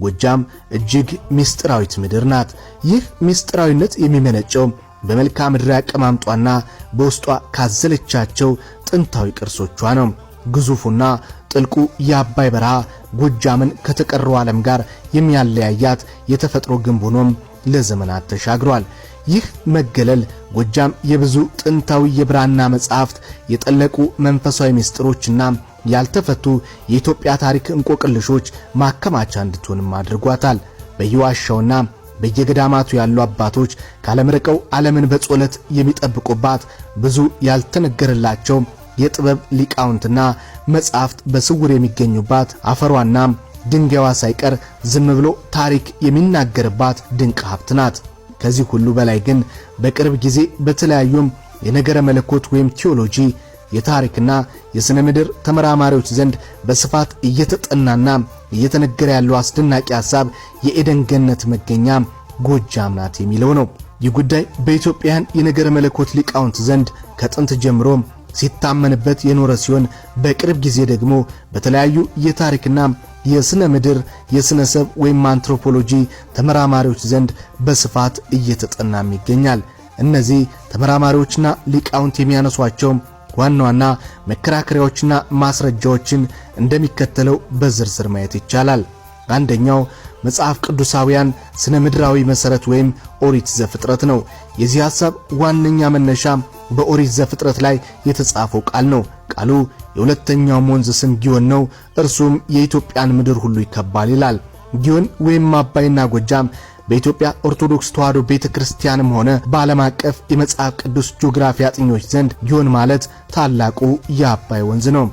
ጎጃም እጅግ ምስጢራዊት ምድር ናት። ይህ ምስጢራዊነት የሚመነጨው በመልክዓ ምድር አቀማምጧና በውስጧ ካዘለቻቸው ጥንታዊ ቅርሶቿ ነው። ግዙፉና ጥልቁ የአባይ በረሃ ጎጃምን ከተቀረው ዓለም ጋር የሚያለያያት የተፈጥሮ ግንብ ሆኖም ለዘመናት ተሻግሯል። ይህ መገለል ጎጃም የብዙ ጥንታዊ የብራና መጻሕፍት፣ የጠለቁ መንፈሳዊ ምስጢሮችና ያልተፈቱ የኢትዮጵያ ታሪክ እንቆቅልሾች ማከማቻ እንድትሆንም አድርጓታል። በየዋሻውና በየገዳማቱ ያሉ አባቶች ከዓለም ርቀው ዓለምን በጸሎት የሚጠብቁባት፣ ብዙ ያልተነገረላቸው የጥበብ ሊቃውንትና መጻሕፍት በስውር የሚገኙባት፣ አፈሯና ድንጋይዋ ሳይቀር ዝም ብሎ ታሪክ የሚናገርባት ድንቅ ሀብት ናት። ከዚህ ሁሉ በላይ ግን በቅርብ ጊዜ በተለያዩም የነገረ መለኮት ወይም ቴዎሎጂ፣ የታሪክና የሥነ ምድር ተመራማሪዎች ዘንድ በስፋት እየተጠናና እየተነገረ ያለው አስደናቂ ሐሳብ የኤደን ገነት መገኛ ጎጃም ናት የሚለው ነው። ይህ ጉዳይ በኢትዮጵያውያን የነገረ መለኮት ሊቃውንት ዘንድ ከጥንት ጀምሮ ሲታመንበት የኖረ ሲሆን፣ በቅርብ ጊዜ ደግሞ በተለያዩ የታሪክና የስነ ምድር፣ የስነ ሰብ ወይም አንትሮፖሎጂ ተመራማሪዎች ዘንድ በስፋት እየተጠናም ይገኛል። እነዚህ ተመራማሪዎችና ሊቃውንት የሚያነሷቸው ዋና ዋና መከራከሪያዎችና ማስረጃዎችን እንደሚከተለው በዝርዝር ማየት ይቻላል። አንደኛው መጽሐፍ ቅዱሳውያን ስነ ምድራዊ መሰረት ወይም ኦሪት ዘፍጥረት ነው። የዚህ ሐሳብ ዋነኛ መነሻ በኦሪት ዘፍጥረት ላይ የተጻፈው ቃል ነው። ቃሉ የሁለተኛው ወንዝ ስም ጊዮን ነው፣ እርሱም የኢትዮጵያን ምድር ሁሉ ይከባል ይላል። ጊዮን ወይም አባይና ጎጃም በኢትዮጵያ ኦርቶዶክስ ተዋሕዶ ቤተክርስቲያንም ሆነ በዓለም አቀፍ የመጽሐፍ ቅዱስ ጂኦግራፊ አጥኚዎች ዘንድ ጊዮን ማለት ታላቁ የአባይ ወንዝ ነው።